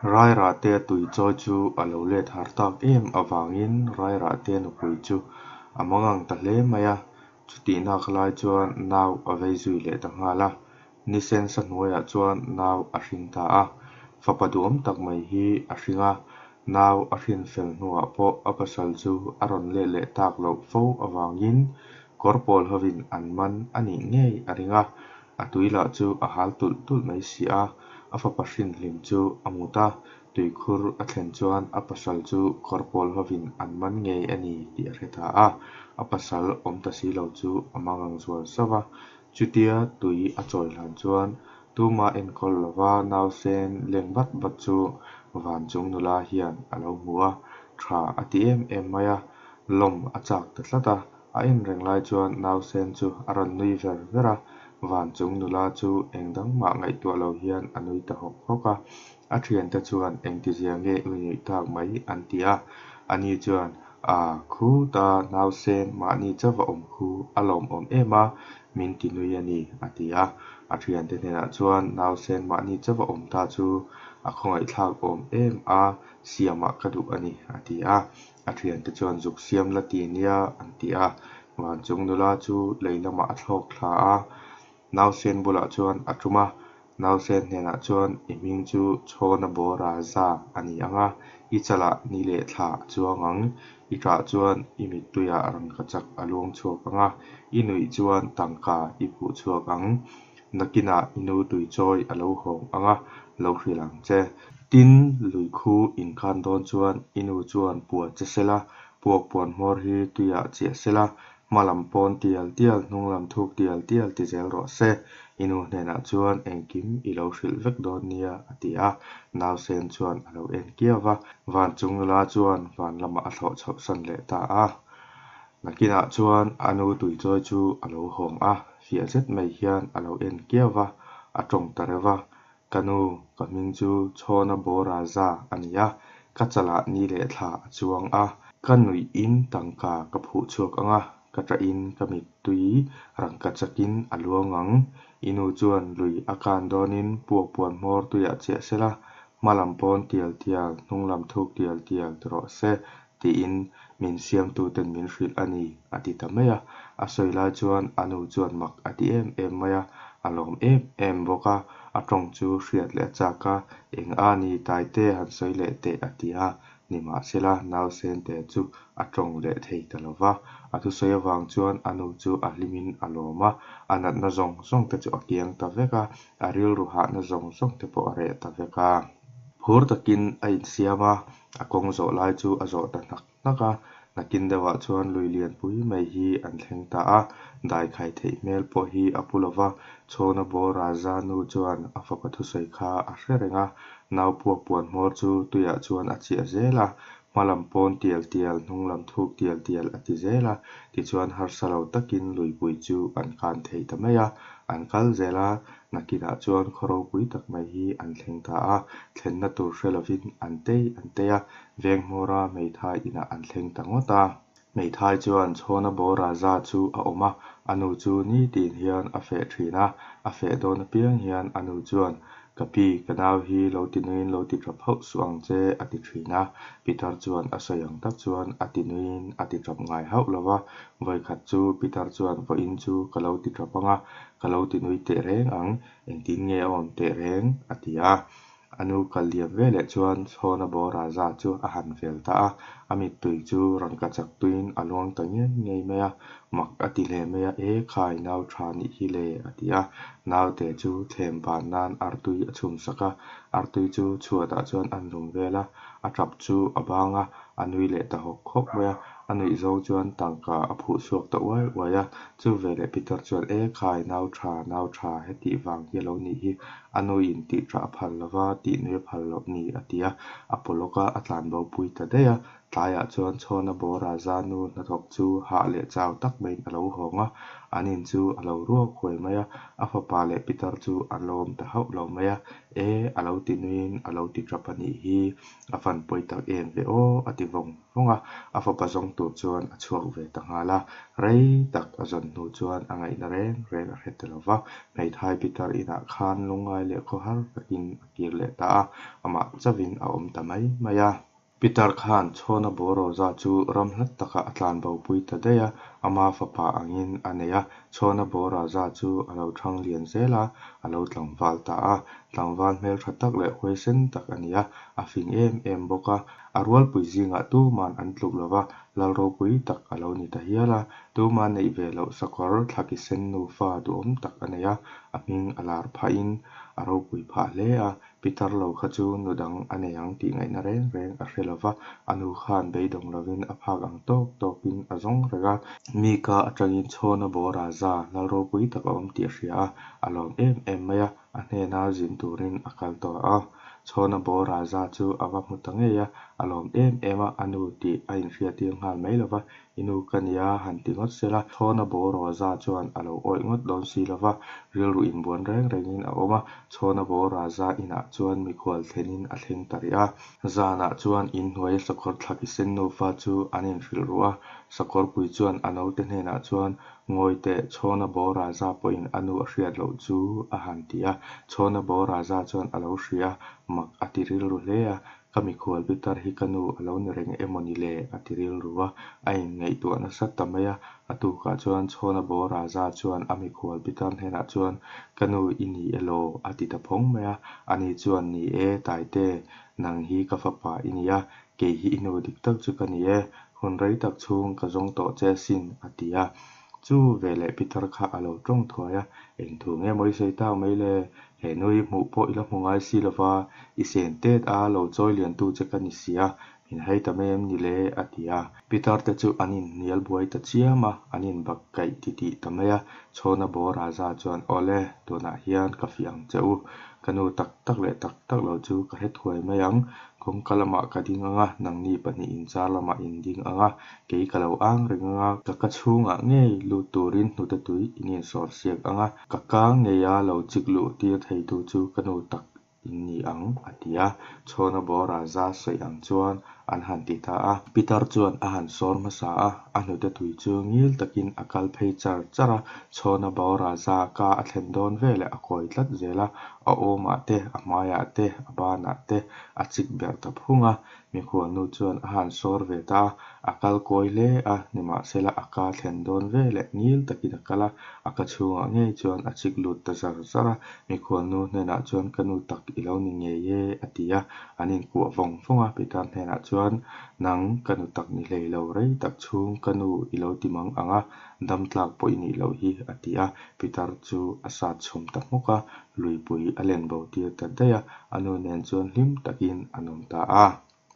Rairahtea tui chawi chu a lo let har tak em avangin Rairahtea nupui chu a mangang ta hle mai a, chutih nak lai chuan nau a vei zui leh ta nghal a, nisen sa hnuaiah chuan nau a hring ta a, fapa duhawm tak mai hi a hring a, nau a hrin fel hnuah pawh a pasal chu a rawn let leh tak loh fo avangin kawr pawl hovin an man a nih ngei a ring a, a tui lah chu a hal tulh tulh mai si a, a fapa hrin hlim chu a mut a, tuikhur a thlen chuan a pasal chu kawr pawl hovin an man ngei a ni tih a hre ta a, a pasal awm ta si lo chu a mangang zual sauh va, chutia tui a chawi hlan chuan tuma enkawl lova nausen leng bat bat chu van chung nula hian a lo hmu a, tha a ti em em mai a, lawm a chak ta tlat a. A en reng lai chuan nausen chu a rawn nui ver ver a, van chung nula chu eng dang mah ngaihtuah lo hian a nui ta hawk hawk a. A thiante chuan engtizia nge i nuih tak mai an ti a, ani chuan a khuta nausen mahni chauh a awm khu a lawmawm em a, min ti nui a ni a ti a. A thiante hnenah chuan nausen mahni chauh a awm ta chu a khawngaihthlak awm em a, siamah ka duh a ni a ti a. A thiante chuan zuk siam la ti nia an ti a, vanchung nula chu lei lamah a thlawk thla a, nausen bulah chuan a tum a, nausen hnenah chuan i hming chu Chhawna Bawra za a ni ang a, i chalah ni leh thla a chuang ang, i ṭah chuan i mittuiah rangkachak a luang chhuak ang a, i nuih chuan tangka i phuh chhuak ang, nakinah i nu tuichawi a lo hawng ang a, lo hrilh ang che. Tin, lui khu inkan dawn chuan i nu chuan pua che sela, puak puan hmawr hi tuiah chiah sela, hma lam pawn tial tial, hnung lam thuk tial tial ti zel rawh se. I nu hnenah chuan engkim i lo hrilh vek dawn nia, a ti a. Nausen chuan a lo en kiau va, van chung nula chuan van lamah a thlawh chhoh san leh ta a. Nakinah chuan a nu tuichawi chu a lo hawng a, fiah zet mai hian a lo en kiau va, a tawng ta reuh va. Ka nu, ka hming chu Chhawna Bawra za a ni a, ka chalah ni leh thla a chuang a, ka nuihin tangka ka phuh chhuak ang a, ka ṭahin ka mittui rangka chakin a luang ang. I nu chuan lui a kan dawnin puak puan hmawr tuiah chiah sela, hma lam pawn tial tial, hnung lam thuk tial tial ti rawh se, tiin min siamtuten min hrilh a ni, a ti ta mai a. A sawi lai chuan a nu chuan mak a ti em em mai a, a lawm em em bawk a, a tawng chu hriat leh a chak a, eng a ni Taite han sawi leh teh a ti a, nimahsela nausente chu a tawng leh thei ta lo va, a thusawi avang chuan a nu chu a hlimin a lawm a, a natna zawng zawng te chu a kiang ta vek a, a rilru hahna zawng zawng te pawh a reh ta vek a. Phur takin a insiam a, a kawng zawh lai chu a zawh ta hnak hnak a, nakin deuhah chuan lui lianpui mai hi an thleng ta a, daikhai theih hmel pawh hi a pu lo va, Chhawna Bawra Zanu chuan a fapa thusawi kha a hre reng a, nau puak puan hmawr chu tuiah chuan a chiah zel a, hma lam pawn tial tial, hnung lam thuk tial tial a ti zel a, tichuan harsa lo takin luipui chu an kan thei ta mai a, an kal zel a, Nakinah chuan khaw ropui tak mai hi an thleng ta a, thlenna tur hre lovin an tei an tei a, veng hmawra hmeithai inah an thleng ta ngawt a. Hmeithai chuan Chhawna Bawra za chu a awm a, a nu chu nitin hian a feh thin a, a feh dawn apiang hian a nu chuan, Ka pi, ka nau hi lo ti nuiin lo ti tap hauh suh ang che, a ti thin a. Pitar chuan a sawi ang tak chuan a ti nuiin a ti tap ngai hauh lo va, vawikhat chu Pitar chuan vawiin chu ka lo ti tap ang a, Ka lo ti nui teh reng ang, engtin nge a awm teh reng? a ti a. A nu kal liam veleh chuan Chhawna Bawra za chu a han vel ta a, a mittui chu rangka chak tuiin a luang ta ngei ngei mai a, mak a ti hle mai a, E khai, nau tha nih hi le, a ti a. Naute chu thlem van nan artui a chhum sak a, artui chu chhuatah chuan a hnum vel a, a tap chu a bang a, a nui leh ta hawk hawk mai a, a nuih zo chuan tangka a phuh chhuak ta uai uai a, chu veleh Peter chuan E khai, nau tha, nau tha, hetih vang hi a lo nih hi, a nuin tih tah a phal lova, tih nui a phal loh ni a ti a, a paw lawk a, a tlan bo pui ta daih a, tlaiah chuan Chhawna Bawra Zanu hnathawk chu hah leh chau tak maiin a lo hawng a, An in chu a lo ruak huai mai a, a fapa leh pitar chu an lo awm ta hauh lo mai a. E, a lo ti nuiin a lo ti tap a nih hi, a van pawi tak em ve aw, a ti vawng vawng a. A fapa zawng tur chuan a chhuak ve ta nghal a. Rei tak a zawn hnu chuan a ngaihna reng reng a hre ta lo va. Hmeithai pitar inah khan lungngai leh khawhar takin a kir leh ta a, amah chauhin a awm ta mai mai a. Pitar khan Chhawna Bawrawza chu ram hlat takah a tlan bopui ta daih a, ama fapa angin a nei a. Chhawna Bawraza chu a lo thang lian zel a, a lo tlangval ta a. Tlangval hmeltha tak leh huaisen tak a ni a, a fing em em bawk a. A rualpui zingah tuman an tluk lo va, lal ropui tak a lo ni ta hial a. Tuma neih ve loh sakawr thlaki sen nufa duhawm tak a nei a, a hming a lar phahin a ropui phah hle a. Pitar lo kha chu nu dang a nei ang tih ngaihna reng reng a hre lo va, a nu khan beidawng lovin a phak ang tawk tawkin a zawng reng a. Mi ka atangin Chhawna Bawraza lal ropui tak a awm tih a hria a, a lawm em em mai a, a hnena zin turin a kal tawh a. Chhawna Bawraza chu a va hmu ta ngei a, a lawm em em a, a nu tih a inhriattir nghal mai lo va, I nu ka nia han ti ngawt sela, Chhawna Bawraza chuan a lo awih ngawt dawn si lo va, rilru inbuan reng rengin a awm a, Chhawna Bawraza inah chuan mikhual thlenin a thleng ta rih a. Zanah chuan inhnuaia sakawr thlaki sen nufa chu an inhrilh ruh a, sakawrpui chuan a naute hnenah chuan, Ngawi teh, Chhawna Bawraza pawhin a nu a hriat loh chu a han ti a. Chhawna Bawraza chuan a lo hria a, mak a ti rilru hle a, Ka mikhual pitar hi ka nu a lo ni reng emaw ni le? a ti rilru a, a inngaihtuah nasa ta mai a. A tukah chuan Chhawna Bawraza chuan a mikhual pitar hnenah chuan, Ka nu i ni elaw? a ti ta phawng mai a. Ani chuan, Ni e, Taite, nang hi ka fapa i ni a, kei hi i nu dik tak chu ka ni e, hun rei tak chhung ka zawng tawh che asin, a ti a. Chu veleh pitar kha a lo tawng thuai a, Eng thu nge maw i sawi tak mai le? He nui hmuh pawh i la hmu ngai si lova, i sen tet a lo chawi lian tu che ka ni si a, min hai ta mai em ni le? a ti a. Pitar te chu an inhnial buai ta chiam a, an inbak kaih titih ta mai a. Chhawna Bawraza chuan, Awle, tunah hian ka fiah ang che u. Ka nu tak tak leh tak tak lo chu ka hre thuai mai ang. Kawngka lamah ka ding ang a, nangni pahnih inchar lamah in ding ang a, kei ka lo ang reng ang a, ka ka chhungah ngei lut turin hnute tui in insawr siak ang a, ka ka ngeia lo chik luh tir theitu chu ka nu tak in ni ang, a ti a. Chhawna Bawra za sawi ang chuan an han ti ta a. Pitar chuan a han sawr hmasa a, a hnute tui chu ngil takin a kal phei char char a. Chhawna Bawra za ka a thlen dawn veleh a kawi tlat zel a, a awmah te, a hmaiah te, a banah te a chik berh ta phung a. Mikhualnu chuan a han sawr ve ta a, a kal kawi hle a, nimahsela a ka thlen dawn ve leh ngil takin a kal a, a ka chhungah ngei chuan a chik lut ta zar zar a, mikhualnu hnenah chuan ka nu tak i lo ni ngei e a ti a, an inkuah vawng vawng a, Peter hnenah chuan nang ka nu tak ni hlei lo rei tak chhung ka nu i lo ti mang ang a, dam tlak pawh i nih loh hi a ti a, Peter chu a sat chhum ta hmawk a, luipui a len bo tir ta daih a, a nu nen chuan hlim takin an awm ta a.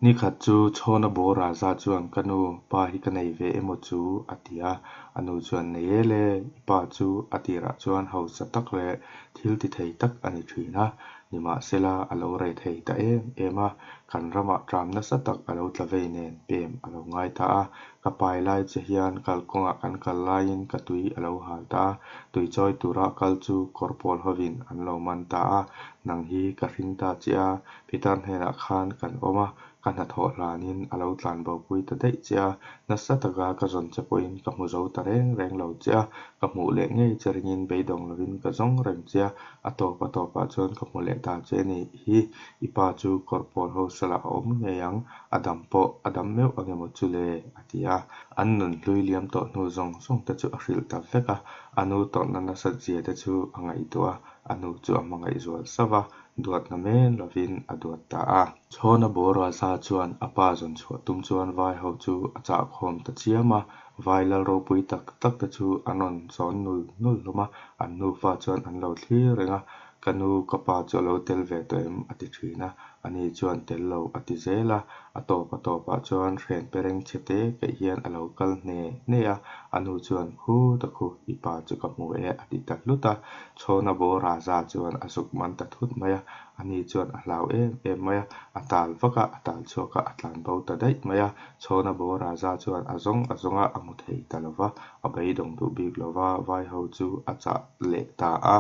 Nikhat chu Chhawna Bawraza chuan ka nu, pa hi ka nei ve emaw chu a ti a, a nu chuan nei e le, i pa chu a tirah chuan hausa tak leh thil ti thei tak a ni thin a, nimahsela a lo rei thei ta em em a, kan ramah ṭam nasa tak a lo tla vei nen pem a lo ngai ta a, Ka pai lai che hian kalkawngah kan kal laiin ka tui a lo hal ta a, tui chawi tura kal chu kawr pawl hovin an lo man ta a, nang hi ka hring ta che a, Peter hnenah khan kan awm a, ka hnathawh hlanin a lo tlan bopui ta daih che a, nasa taka ka zawn che pawhin ka hmu zo ta reng reng lo che a, ka hmuh leh ngei che ringin beidawng lovin ka zawng reng che a, a tawp a tawpah chuan ka hmu leh ta che a nih hi, i pa chu kawr pawl ho salah a awm ngei ang. A dam pawh a dam meuh ang emaw chu le? a ti a. An nun hlui liam tawh hnu zawng zawng te chu a hrilh ta vek a. A nu tawrhna nasat zia te chu a ngaihtuah a, a nu chu a hmangaih zual sauh a, duatna men lovin a duat ta a. Chhawna Bawraza chuan a pa zawn chhuah tum chuan vai ho chu a chah khawm ta chiam a, vai lal ropui tak tak te chu an rawn zawn nul nul hlawm a, an nufa chuan an lo thlir reng a. Ka nu, ka pa chu a lo tel ve tawh em? a ti thin a. Ani chuan tel lo a ti zel a. A tawp a tawpah chuan hren pereng chhe te keih hian a lo kal hne hne a. A nu chuan, Khu ta khu, i pa chu ka hmu e a ti ta hlut a. Chhawna Bo Raja chuan a zuk man ta thut mai a. Ani chuan a hlau em em mai a. A tal vak a, a tal chhuak a, a tlan bo ta daih mai a. Chhawna Bo Raja chuan a zawng a zawng a, a hmu thei ta lo va. A beidawng duh bik lo va, vaiho chu a chah leh ta a.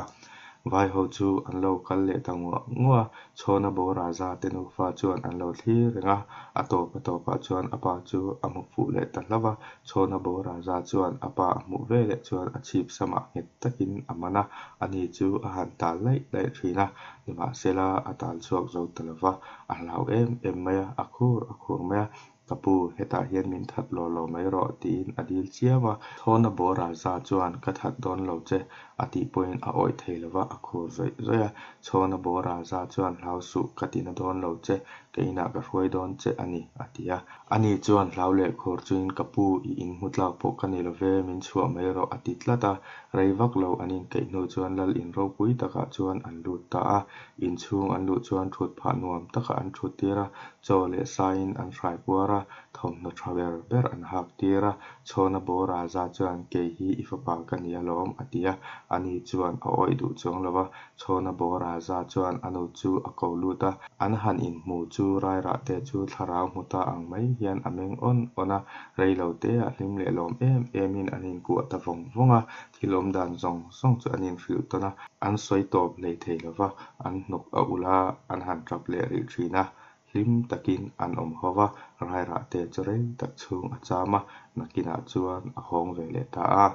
Vaiho chu an lo kal leh ta nguah nguah a, Chhawna Bo Raja te nufa chuan an lo thlir reng a, a tawp a tawpah chuan a pa chu a hmu fuh leh ta hlauh a. Chhawna Bo Raja chuan a pa a hmuh veleh chuan a chhip samah nghet takin a man a, ani chu a han tal laih laih thin a, nimahsela a tal chhuak zo ta lo va, a hlau em em mai a, a khur a khur mai a. Ka pu, hetah hian min that law law mai rawh, tiin a dil chiam a. Thawna Bawra za chuan, Ka that dawn lo che, a tih pawhin a awih thei lo va, a khur zawih zawih a. Chhawna Bawra za chuan, Hlau suh, ka ti na dawn lo che, ka inah ka hruai dawn che a ni, a ti a. Ani chuan hlau leh khur chungin, Ka pu, i inhmu tlak pawh ka ni lo ve, min chhuah mai rawh, a ti tlat a. Rei vak lo an inkeih hnu chuan lal in ropui takah chuan an lut ta a. Inchhung an luh chuan thut phah nuam takah an thut tir a. Chaw leh saiin an hrai puar a, thawmhnaw tha ber ber an hak tir a. Chhawna Bo Raja chuan, Kei hi i fapa ka ni alawm, a ti a. Ani chuan a awih duh chuang lo va. Chhawna Bo Raja chuan a nu chu a ko lut a. An han inhmu chu Rairah te chu thlarau hmu ta ang mai hian a meng awn awn a. Rei lo teah hlim leh lawm em emin an inkuah ta vawng vawng a. Thil awm dan zawng zawng chu an inhrilh tawn a. An sawi tawp hlei thei lo va, an hnuk a ulh a, an han tap leh rih thin a. Hlim takin an awm ho va, Rairah te chu rei tak chhung a cham a, nakinah chuan a hawng ve leh ta a.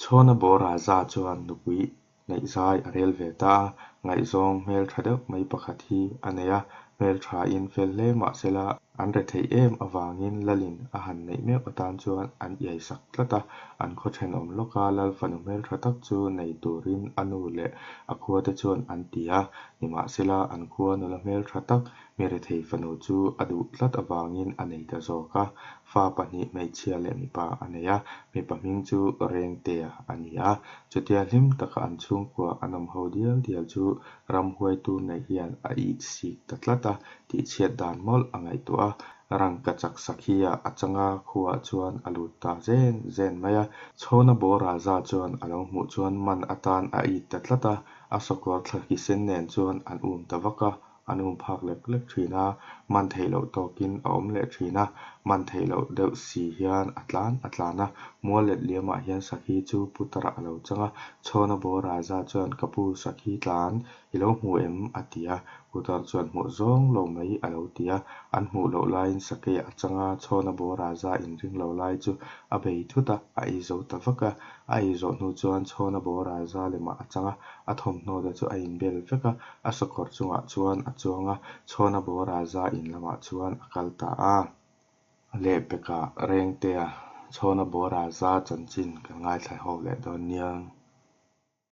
Chhawna Bawra za chuan nupui neihzai a rel ve ta a, ngaihzawng hmeltha deuh mai pakhat hi a nei a, hmelthain fel hle mah sela an retheih em avangin Lalin a han neih meuh atan chuan an iai sak tlat a, an khaw thenawm lawka Lal fanu hmeltha tak chu nei turin a nu leh a khuate chuan an ti a, nimahsela an khua nula hmeltha tak Mi rethei fanu chu a duh tlat avangin a nei ta zawk a, fa pahnih hmeichhia leh mipa a nei a, mipa hming chu Rengtea a ni a. Chutia hlim taka an chhungkua an awm ho dial dial chu ramhuaitu neih hian a it sik ta tlat a, tihchhiat dan mawlh a ngaihtuah a. Rangka chak Sakhia a changa khuaah chuan a lut ta zen zen mai a. Chhawna Bawra za chuan a lo hmuh chuan man atan a it ta tlat a, a sawkawr thla ki sen nen chuan an um ta vak a. An um phak lek lek thin a, man theih loh tawkin a awm leh thin a, man theih loh deuh si hian a tlan a tlan a, mual let liamah hian Sakhi chu putarah a lo chang a, Chhawna Bawra za chuan ka pu Sakhi tlan i lo hmu em? a ti a, putar chuan hmuh zawng lo mai a lo ti a, an hmuh loh laiin Sakei a chang a, Chhawna Bawra za inring lo lai chu a bei thut a, a ei zo ta vak a, a ei zawh hnu chuan Chhawna Bawra za lemah a chang a, a thawmhnaw te chu a inbel vek a, A sakawr chungah chuan a chuang a, Chhawna Bawra za in lamah chuan a kal ta a. Lehpekah Rengtea, Chhawna Bawra za chanchin kan ngaithla ho leh dawn nia.